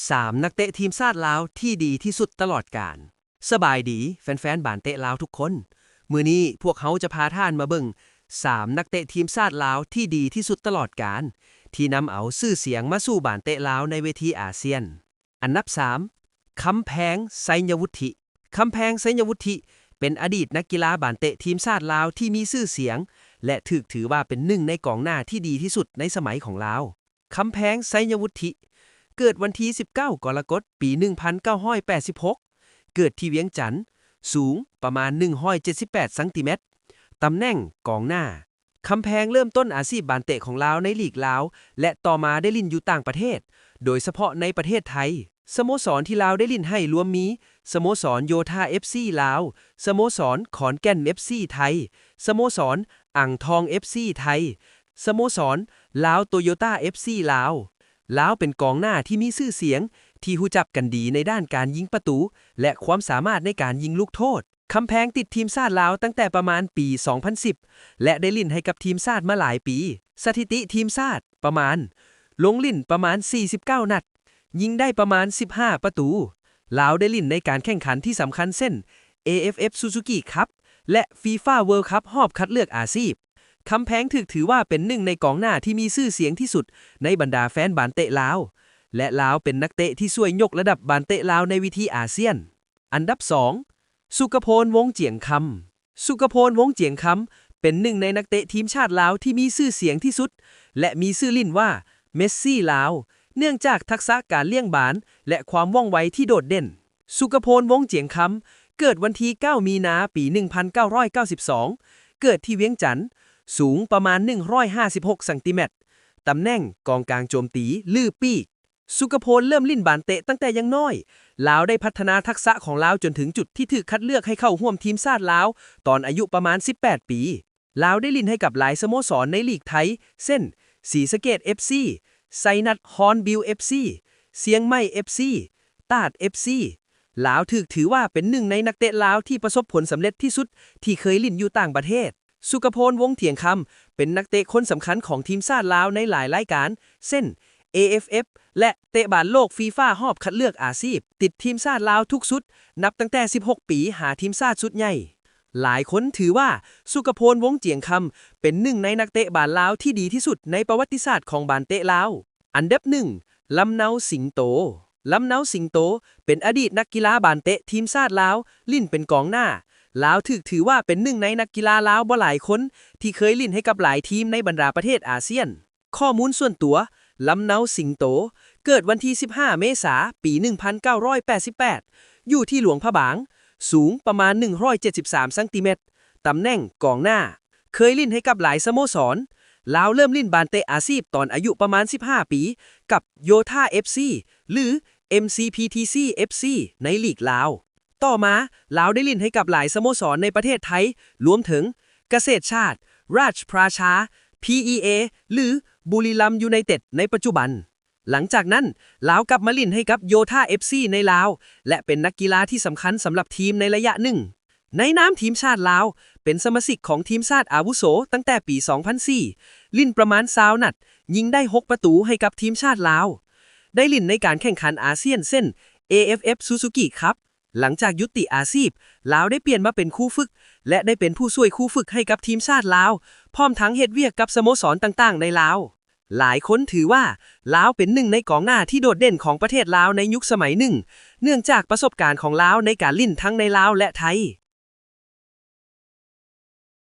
ສາມ ນັກເຕະທີມຊາດລາວທີ່ດີທີ່ສຸດຕະຫຼອດການ. ສະບາຍດີແຟນໆບານເຕະລາວທຸກຄົນ. ມື້ນີ້ພວກເຮົາຈະພາທ່ານມາເບິ່ງ ສາມ ນັກເຕະທີມຊາດລາວທີ່ດີທີ່ສຸດຕະຫຼອດການ ທີ່ນຳເອົາຊື່ສຽງມາສູ່ບານເຕະລາວໃນເວທີອາຊຽນ. ອັນດັບສາມ ຄຳແພງ ໄຊຍະວຸດທິ. ຄຳແພງ ໄຊຍະວຸດທິ ເປັນອະດີດນັກກິລາບານເຕະທີມຊາດລາວທີ່ມີຊື່ສຽງ ແລະ ຖືກຖືວ່າເປັນໜຶ່ງໃນກອງໜ້າທີ່ດີທີ່ສຸດໃນສະໄໝຂອງລາວ. ຄຳແພງ ໄຊຍະວຸດທິ ເກີດວັນທີສິບເກົ້າ ກໍລະກົດ ປີໜຶ່ງພັນເກົ້າຮ້ອຍແປດສິບຫົກ ເກີດທີ່ວຽງຈັນ, ສູງປະມານໜຶ່ງຮ້ອຍເຈັດສິບແປດຊັງຕີແມັດ, ຕຳແໜ່ງກອງໜ້າ. ຄຳແພງເລີ່ມຕົ້ນອາຊີບບານເຕະຂອງລາວໃນລີກລາວ ແລະ ຕໍ່ມາໄດ້ຫຼິ້ນຢູ່ຕ່າງປະເທດ, ໂດຍສະເພາະໃນປະເທດໄທ. ສະໂມສອນທີ່ລາວໄດ້ຫຼິ້ນໃຫ້ລວມມີ ສະໂມສອນໂຍທາ ເອັຟຊີ ລາວ, ສະໂມສອນຂອນແກ່ນ ເອັຟຊີ ໄທ, ສະໂມສອນອ່າງທອງ ເອັຟຊີ ໄທ, ສະໂມສອນລາວໂຕໂຍຕ້າ ເອັຟຊີ ລາວ. ລາວເປັນກອງໜ້າທີ່ມີຊື່ສຽງ ທີ່ຮູ້ຈັກກັນດີໃນດ້ານການຍິງປະຕູ ແລະ ຄວາມສາມາດໃນການຍິງລູກໂທດ. ຄຳແພງຕິດທີມຊາດລາວຕັ້ງແຕ່ປະມານປີສອງພັນສິບ ແລະ ໄດ້ຫຼິ້ນໃຫ້ກັບທີມຊາດມາຫຼາຍປີ. ສະຖິຕິທີມຊາດປະມານ ລົງຫຼິ້ນປະມານສີ່ສິບເກົ້ານັດ, ຍິງໄດ້ປະມານສິບຫ້າປະຕູ. ລາວໄດ້ຫຼິ້ນໃນການແຂ່ງຂັນທີ່ສຳຄັນເຊັ່ນ ເອເອຟເອຟ ຊູຊູກິຄັບ ແລະ ຟີຟາ ເວີລຄັບ ຮອບຄັດເລືອກອາຊີບ. ຄຳແພງຖືກຖືວ່າເປັນໜຶ່ງໃນກອງໜ້າທີ່ມີຊື່ສຽງທີ່ສຸດໃນບັນດາແຟນບານເຕະລາວ ແລະ ລາວເປັນນັກເຕະທີ່ຊ່ວຍຍົກລະດັບບານເຕະລາວໃນເວທີອາຊຽນ. ອັນດັບສອງ ສຸກະໂພນ ວົງຈຽງຄຳ. ສຸກະໂພນ ວົງຈຽງຄຳ ເປັນໜຶ່ງໃນນັກເຕະທີມຊາດລາວທີ່ມີຊື່ສຽງທີ່ສຸດ ແລະ ມີຊື່ຫຼິ້ນວ່າ ເມສຊີລາວ ເນື່ອງຈາກທັກສະການລ້ຽງບານ ແລະ ຄວາມວ່ອງໄວທີ່ໂດດເດັ່ນ. ສຸກະໂພນ ວົງຈຽງຄຳ ເກີດວັນທີເກົ້າ ມີນາ ປີໜຶ່ງພັນເກົ້າຮ້ອຍເກົ້າສິບສອງ ເກີດທີ່ວຽງຈັນ, ສູງປະມານໜຶ່ງຮ້ອຍຫ້າສິບຫົກຊັງຕີແມັດ, ຕຳແໜ່ງກອງກາງໂຈມຕີ ຫຼື ປີກ. ສຸກະໂພນເລີ່ມຫຼິ້ນບານເຕະຕັ້ງແຕ່ຍັງນ້ອຍ. ລາວໄດ້ພັດທະນາທັກສະຂອງລາວຈົນເຖິງຈຸດທີ່ຖືກຄັດເລືອກໃຫ້ເຂົ້າຮ່ວມທີມຊາດລາວຕອນອາຍຸປະມານສິບແປດປີ. ລາວໄດ້ຫຼິ້ນໃຫ້ກັບຫຼາຍສະໂມສອນໃນລີກໄທ ເຊັ່ນ ສີສະເກດ ເອັຟຊີ, ໄຊນັດ ຮອນບິວ ເອັຟຊີ, ຊຽງໃໝ່ ເອັຟຊີ, ຕາດ ເອັຟຊີ. ລາວຖືກຖືວ່າເປັນໜຶ່ງໃນນັກເຕະລາວທີ່ປະສົບຜົນສຳເລັດທີ່ສຸດທີ່ເຄີຍຫຼິ້ນຢູ່ຕ່າງປະເທດ. ສຸກະໂພນ ວົງຈຽງຄຳ ເປັນນັກເຕະຄົນສຳຄັນຂອງທີມຊາດລາວໃນຫຼາຍລາຍການ ເຊັ່ນ ເອເອຟເອຟ ແລະ ເຕະບານໂລກ ຟີຟາ ຮອບຄັດເລືອກອາຊີບ, ຕິດທີມຊາດລາວທຸກຊຸດ ນັບຕັ້ງແຕ່ສິບຫົກປີ ຫາທີມຊາດຊຸດໃຫຍ່. ຫຼາຍຄົນຖືວ່າ ສຸກະໂພນ ວົງຈຽງຄຳ ເປັນໜຶ່ງໃນນັກເຕະບານລາວທີ່ດີທີ່ສຸດໃນປະຫວັດຕິສາດຂອງບານເຕະລາວ. ອັນດັບໜຶ່ງ ລຳເນົາ ສິງໂຕ. ລຳເນົາ ສິງໂຕ ເປັນອະດີດນັກກິລາບານເຕະທີມຊາດລາວ, ຫຼິ້ນເປັນກອງໜ້າ. ລາວຖືກຖືວ່າເປັນໜຶ່ງໃນນັກກິລາລາວບໍ່ຫຼາຍຄົນທີ່ເຄີຍຫຼິ້ນໃຫ້ກັບຫຼາຍທີມໃນບັນດາປະເທດອາຊຽນ. ຂໍ້ມູນສ່ວນຕົວ, ລຳເນົາ ສິງໂຕ ເກີດວັນທີສິບຫ້າ ເມສາ ປີໜຶ່ງພັນເກົ້າຮ້ອຍແປດສິບແປດ ຢູ່ທີ່ຫຼວງພະບາງ, ສູງປະມານໜຶ່ງຮ້ອຍເຈັດສິບສາມຊັງຕີແມັດ, ຕຳແໜ່ງກອງໜ້າ. ເຄີຍຫຼິ້ນໃຫ້ກັບຫຼາຍສະໂມສອນ. ລາວເລີ່ມຫຼິ້ນບານເຕະອາຊີບຕອນອາຍຸປະມານສິບຫ້າປີ ກັບໂຍທາ ເອັຟຊີ ຫຼື ເອັມຊີພີທີຊີ ເອັຟຊີ ໃນລີກລາວ. ຕໍ່ມາ, ລາວໄດ້ຫຼິ້ນໃຫ້ກັບຫຼາຍສະໂມສອນໃນປະເທດໄທ, ລວມເຖິງ ກະເສດຊາດ, ຣາຊປາຊາ, ພີອີເອ ຫຼື ບຸລີລຳຢູໄນເຕັດ ໃນປັດຈຸບັນ. ຫຼັງຈາກນັ້ນ, ລາວກັບມາຫຼິ້ນໃຫ້ກັບໂຍທາ ເອັຟຊີ ໃນລາວ ແລະ ເປັນນັກກິລາທີ່ສຳຄັນສຳລັບທີມໃນໄລຍະໜຶ່ງ. ໃນນາມທີມຊາດລາວ, ເປັນສະມາຊິກຂອງທີມຊາດອາວຸໂສຕັ້ງແຕ່ປີສອງພັນສີ່, ຫຼິ້ນປະມານຊາວນັດ, ຍິງໄດ້ຫົກປະຕູໃຫ້ກັບທີມຊາດລາວ. ໄດ້ຫຼິ້ນໃນການແຂ່ງຂັນອາຊຽນເຊັ່ນ ເອເອຟເອຟ ຊູຊູກິຄັບ. ຫຼັງຈາກຢຸດຕິອາຊີບ, ລາວໄດ້ປ່ຽນມາເປັນຄູຝຶກ ແລະ ໄດ້ເປັນຜູ້ຊ່ວຍຄູຝຶກໃຫ້ກັບທີມຊາດລາວ, ພ້ອມທັງເຮັດວຽກກັບສະໂມສອນຕ່າງໆໃນລາວ. ຫຼາຍຄົນຖືວ່າລາວເປັນໜຶ່ງໃນກອງໜ້າທີ່ໂດດເດັ່ນຂອງປະເທດລາວໃນຍຸກສະໄໝໜຶ່ງ, ເນື່ອງຈາກປະສົບການຂອງລາວໃນການຫຼິ້ນທັງໃນລາວ ແລະ ໄທ.